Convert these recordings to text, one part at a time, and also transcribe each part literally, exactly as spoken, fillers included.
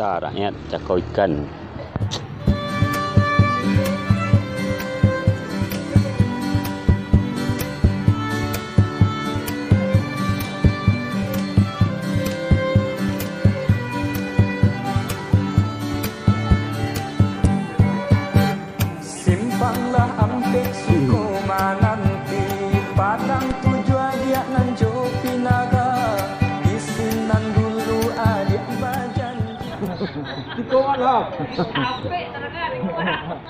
Ah, rakyat cakau ikan. Simpanglah Ampek Suko mananti, Padang Tujuah Diak nan jo Pinaga, di sinan dulu adiak bajanji.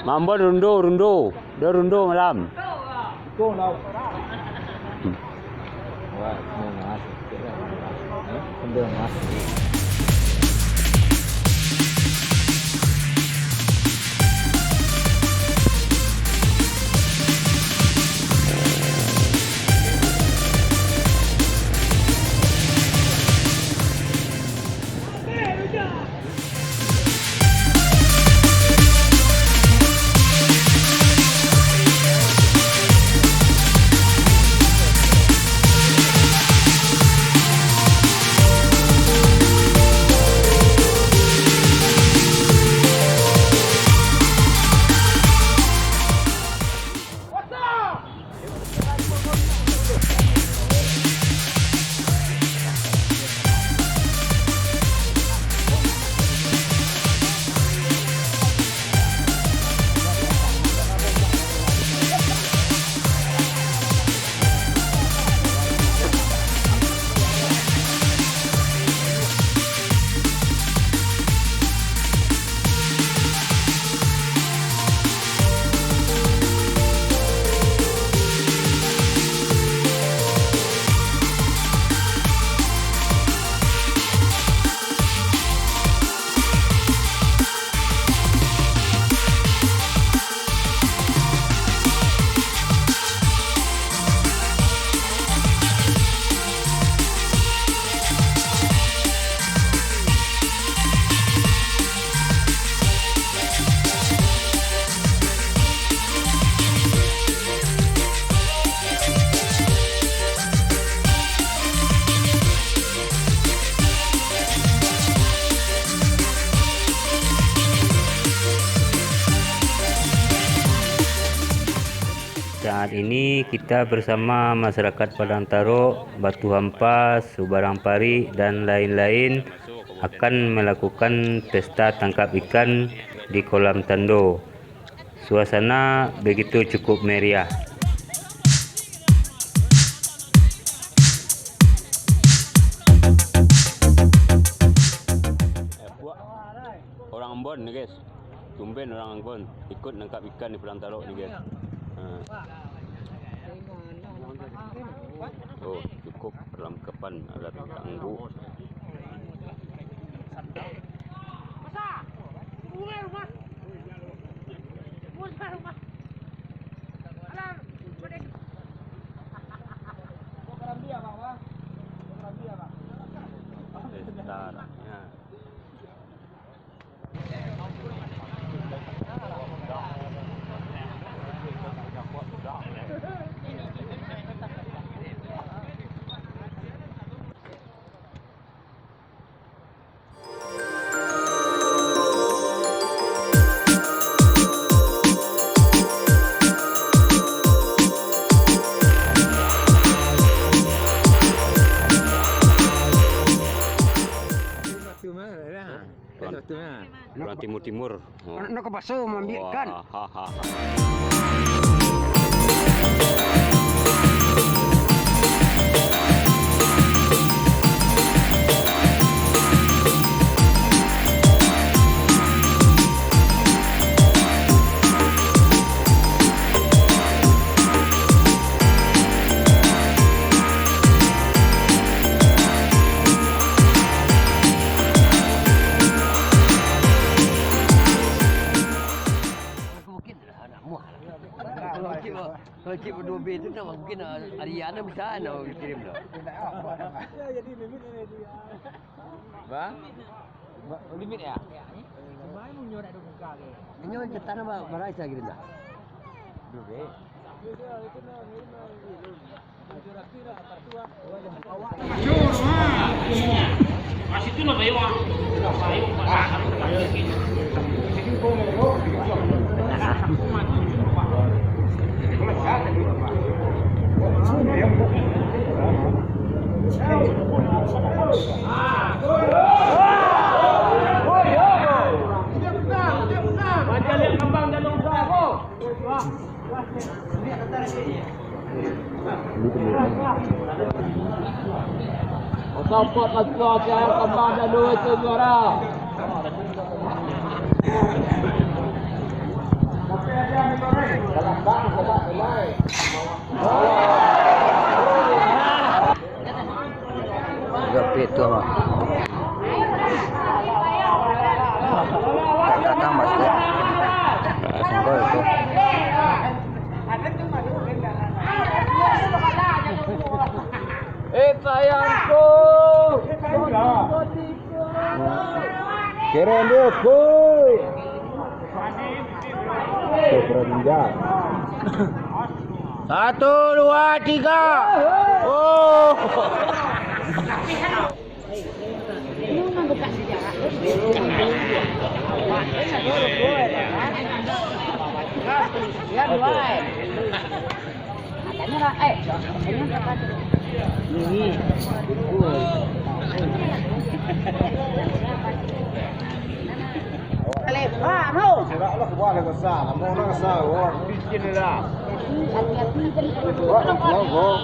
Mambon rundo, rundo. Dah rundo malam. Suko lah. Hmm. Wah, mau masuk. Udah masuk. Saat ini kita bersama masyarakat Padang Tarok, Batu Hampa, Subarang Parik, dan lain-lain akan melakukan pesta tangkap ikan di kolam Tando. Suasana begitu cukup meriah. Orang Ambon ni, guys. Tumben orang Ambon ikut nangkap ikan di Padang Tarok ni, guys. Ha. Oh, cukup perlengkapan alat tangguh. Pesta rakyat. Urang, urang timur-timur. Oh. Nak ka paso maambiak ikan. Wah, ha, ha, ha. Kalau cik, kalau cik berdua B tu, nak mungkin, ah, harian tu bisa, nak kirim tu. Bang? Ba-, limit ya? Inyo cetan apa, bara isi kirim dah? Dua B. Kat situ lah, Bayu, ah. Otopot lagi, jangan kembang dan duit tu juara. Gapik tu mah. Tak datang, Mas, tu. Senggol tu. Eh, sayangku. Keren dia, boy. Satu, dua, tiga. Oh. Serak lah, kuah lah, kesal. Lama orang kesal, wah. Bikin lah. Wah, wah, wah.